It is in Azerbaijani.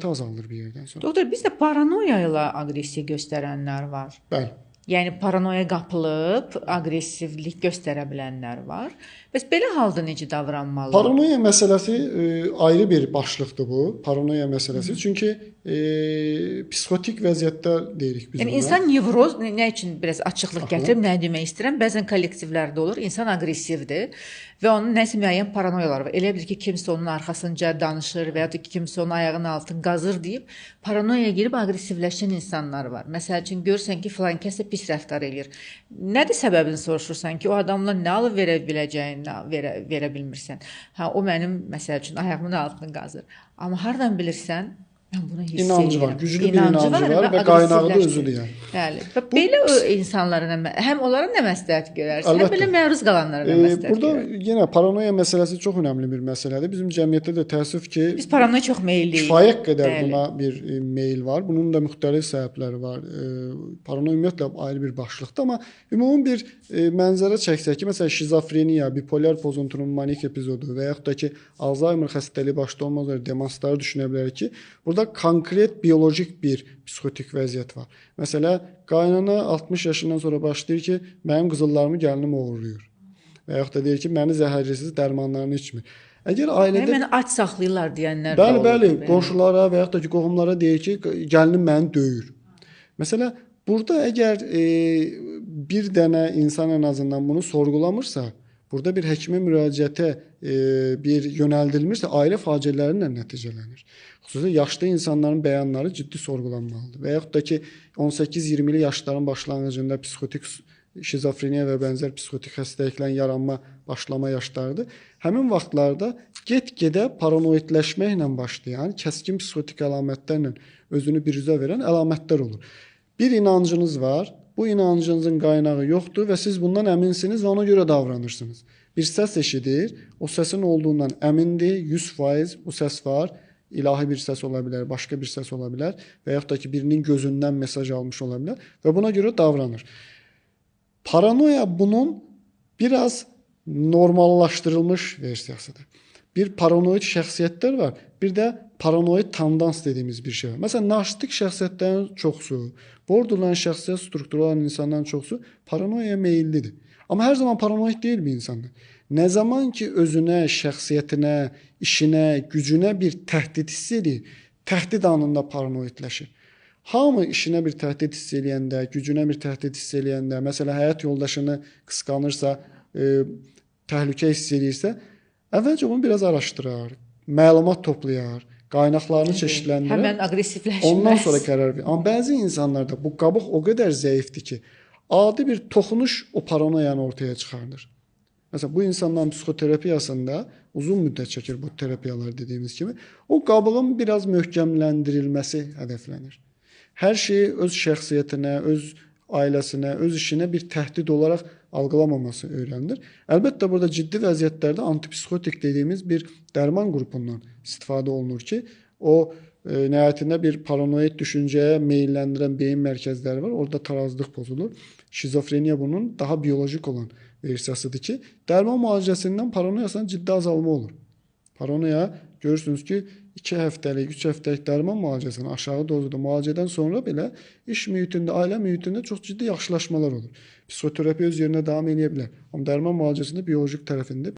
Azalır bir yerdən sonra. Doktor, bizdə paranoya ilə aqressiya göstərənlər var. Bəli. Yəni paranoya qapılıb aqressivlik göstərə bilənlər var. Bəs belə halda necə davranmalı? Paranoya məsələsi ayrı bir başlıqdır bu. Paranoya məsələsi. Çünki psixotik vəziyyətdə deyirik biz Yəni buna. insan nevroz nə üçün biraz açıqlıq gətirib nə demək istəyirəm? Bəzən kollektivlərdə olur, insan aqressivdir və onun nəsə müəyyən paranoyaları var. Elə bilir ki, kimsə onun arxasınca danışır və ya da ki, kimsə onun ayağının altını qazır deyib paranoyaya girib aqressivləşən insanlar var. Məsəl üçün görürsən ki, filan kəs də pis rəftar eləyir. Nədir səbəbini soruşursan ki, o adamla nə alıb verə biləcəyini verə bilmirsən. Hə, o mənim məsəl üçün ayağımın altını qazır. Amma hardan bilirsən? Mən bunu hiss İnancı var, edirəm. güclü bir inancı var və qaynağı da özüdür yəni. Bəli. Və belə o insanlara nə, həm onlara nə məsləhət görərsən, həm Əlbəttə. belə məruz qalanlara nə məsləhət Burada görərsən? yenə paranoya məsələsi çox önəmli bir məsələdir. Bizim cəmiyyətdə də təəssüf ki, Biz paranoya çox meyilliyik. kifayət qədər Bəli. buna bir meyl var. Bunun da müxtəlif səbəbləri var. Paranoya ümumiyyətlə ayrı bir başlıqdır, amma ümumi bir mənzərə çəksək ki, məsələn şizofreniya, bipolar pozuntunun manik epizodu və yaxud da ki, Alzheimer xəstəliyi başda olmaq üzrə demansları düşünə bilərik ki, burada konkret biolojik bir psixotik vəziyyət var. Məsələ qaynana 60 yaşından sonra başlayır ki, mənim qızıllarımı gəlinim oğurlayır. Və yaxud da deyir ki, məni zəhərlisiz dərmanlarını içmir. Əgər ailədə Yəni məni ac saxlayırlar deyənlər də Bəli, olur. bəli, qonşulara və yaxud da ki, qohumlara deyir ki, gəlinim məni döyür. Məsələ burada əgər bir dənə insan ən azından bunu sorğulamırsa, burada bir həkimə müraciətə bir yönəldilmirsə, ailə faciələri ilə nəticələnir. Xüsusilə yaşlı insanların bəyanları ciddi sorğulanmalıdır. Və yaxud da ki, 18-20-li yaşların başlanğıcında psixotik şizofreniya və bənzər psixotik xəstəliklərin yaranma, başlama yaşlarıdır. Həmin vaxtlarda get-gedə paranoidləşməklə başlayan, kəskin psixotik əlamətlərlə özünü biruzə verən əlamətlər olur. Bir inancınız var, bu inancınızın qaynağı yoxdur və siz bundan əminsiniz və ona görə davranırsınız. Bir səs eşidir, o səsin olduğundan əmindir, 100% o səs var. İlahi bir səs ola bilər, başqa bir səs ola bilər və yaxud da ki, birinin gözündən mesaj almış ola bilər və buna görə davranır. Paranoya bunun biraz normallaşdırılmış versiyasıdır. Bir paranoid şəxsiyyətlər var, bir də paranoid tendans dediyimiz bir şey var. Məsələn, narsistik şəxsiyyətlərin çoxusu, borderline şəxsiyyət strukturu olan insanların çoxusu paranoyaya meyillidir. Amma hər zaman paranoid deyil bir insanlar. Nə zaman ki özünə, şəxsiyyətinə, işinə, gücünə bir təhdid hiss edir, təhdid anında paranoidləşir. Hamı işinə bir təhdid hiss eləyəndə, gücünə bir təhdid hiss eləyəndə, məsələn, həyat yoldaşını qısqanırsa, təhlükə hiss eləyirsə, əvvəlcə bunu biraz araşdırar, məlumat toplayar, qaynaqlarını çeşidləndirər. Həmən aqressivləşməz. Ondan sonra qərar verir. Amma bəzi insanlarda bu qabıq o qədər zəifdir ki, adi bir toxunuş o paranoyanı ortaya çıxardır. Məsələn, bu insanların psixoterapiyasında uzun müddət çəkir bu terapiyalar dediyimiz kimi, o qabığın biraz möhkəmləndirilməsi hədəflənir. Hər şeyi öz şəxsiyyətinə, öz ailəsinə, öz işinə bir təhdid olaraq algılamaması öyrənilir. Əlbəttə, burada ciddi vəziyyətlərdə antipsixotik dediyimiz bir dərman qrupundan istifadə olunur ki, o nəhayətində bir paranoid düşüncəyə meylləndirən beyin mərkəzləri var. Orada tarazlıq pozulur. Şizofreniya bunun daha biolojik olan versiyasıdır ki, dərman müalicəsindən paranoyasının ciddi azalma olur. Paranoya görürsünüz ki, 2 həftəlik, 3 həftəlik dərman müalicəsinin aşağı dozda müalicədən sonra belə iş mühitində, ailə mühitində çox ciddi yaxşılaşmalar olur. Psixoterapiya öz yerinə davam eləyə bilər. Amma dərman müalicəsində biolojik tərəfində